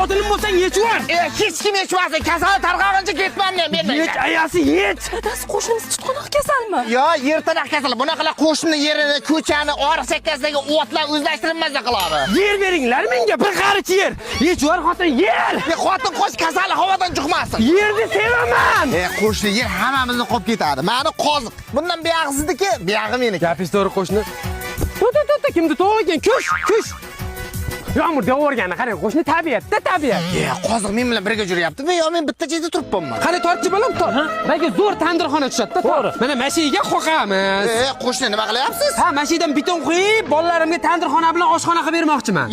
Qotilim bo'lsang yechib. Hech kim yechmasin. Kasal tarqalguncha ketmam men bermayman. Yech ayasi, yech. Dadasi, qo'shnimiz tutqanoq kasalmi? Yo, yertanoq kasal. Bunaqalar qo'shni yerini, ko'chani, oriq chekkasidagi o'tlar o'zlashtirib maza qiladi. Yer beringlar menga, bir qarich yer. Yechib xotin, yer. Xotin qo'sh kasali havodan juqmasin. Yerni sevaman. Qo'shni yer hammamizni qolib ketadi. Mani qoziq. Bundan buyog'i sizniki, buyog'i meniki. Gapingiz to'g'ri, qo'shni. To'ta, to'ta, kimni to'g'ri ekan? Kush, kush. Yomg'ir yog'organi qarang, qo'shni, tabiatda tabiat. Qoziq men bilan birga yuryaptimi yo men bitta chetda turibmanmi? Qani tortchi bolam, tort. Balki zo'r tandirxona tushadi-da. To'g'ri. Mana mashiga qoqamiz. Qo'shni, nima qilyapsiz? Ha, mashidan beton quyib, bolalarimga tandirxona bilan oshxona qilib bermoqchiman.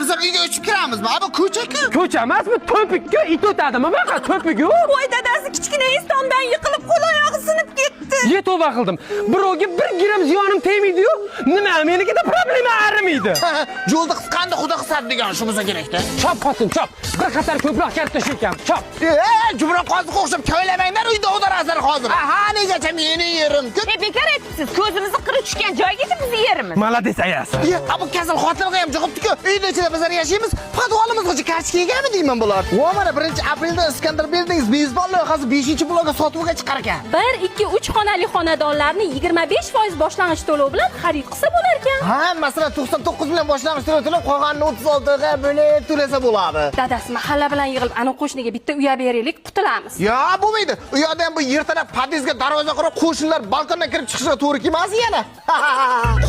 Bizlar uyga uchib kiramizmi? Bu ko'cha-ku. Ko'cha emas, bu to'pikku, it o'tadimi? Bunaqa to'pik-ku. Voy dadasi, kichkina insondan yiqilib qo'l oyog'i sinib ketdi. Ye, tavba qildim. Birovga bir gram ziyonim tegmaydi-yu, nima menikida problema arimaydi. Yo'lda qisqanda xudo qisadi degan shu bo'lsa kerakda. Chop xotin, chop. Bir qator ko'proq kartoshka ekan, chop. Jumron qoziqqa o'xshab koylamanglar, uyda o'tarasizlar hozir. Ha, negacha meni yerim? Bekor aytibsiz, ko'zimizni qiri tushgan joygacha bizni yerimiz. Молодец ayasi. Bu kasal xotinga ham juqibdi-ku. Uyda ichida bizlar yashaymiz, podvalimizgacha kartoshka yegami deyman bular. Va mana 1-aprelda Iskandar Buildings beyzbol loyihasi 5-blokka sotuvga chiqar ekan. 1, 2, 3 xonali xonadonlarni 25% boshlang'ich to'lov bilan xarid qilsa bo'lar ekan. Ha, masalan 99 bilan boshlang'ich to'lov to'lab, qolganini 36 ga bo'lib to'lasa bo'ladi. Dadasi, mahalla bilan yig'ilib ana qo'shniga bitta uya beraylik, qutulamiz. Yo, bo'lmaydi. U yoqda ham bu yertalab podyezdga darvoza qurib, qo'shnilar balkondan kirib chiqishiga to'g'ri kelmasin yana.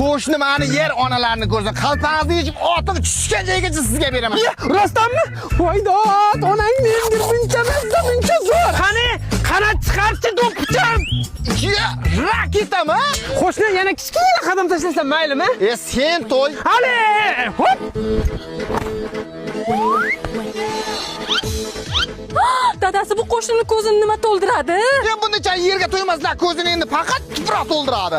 Qo'shni mani yer onalarni ko'rsa, qalpag'ingizni yechib, otib tushgan joygacha sizga beraman. Rostdanmi? Voy dod, onang menga buncha mazza, buncha zo'r. Qani, qanot chiqarchi do'ppicham. Ya, raketami? Qo'shni, yana kichkina qadam tashlasam maylimi? Sen to'y. Hali, hop. Dadasi, bu qo'shnini ko'zini nima to'ldiradi? Buncha yerga to'ymaslar, ko'zini endi faqat tuproq to'ldiradi.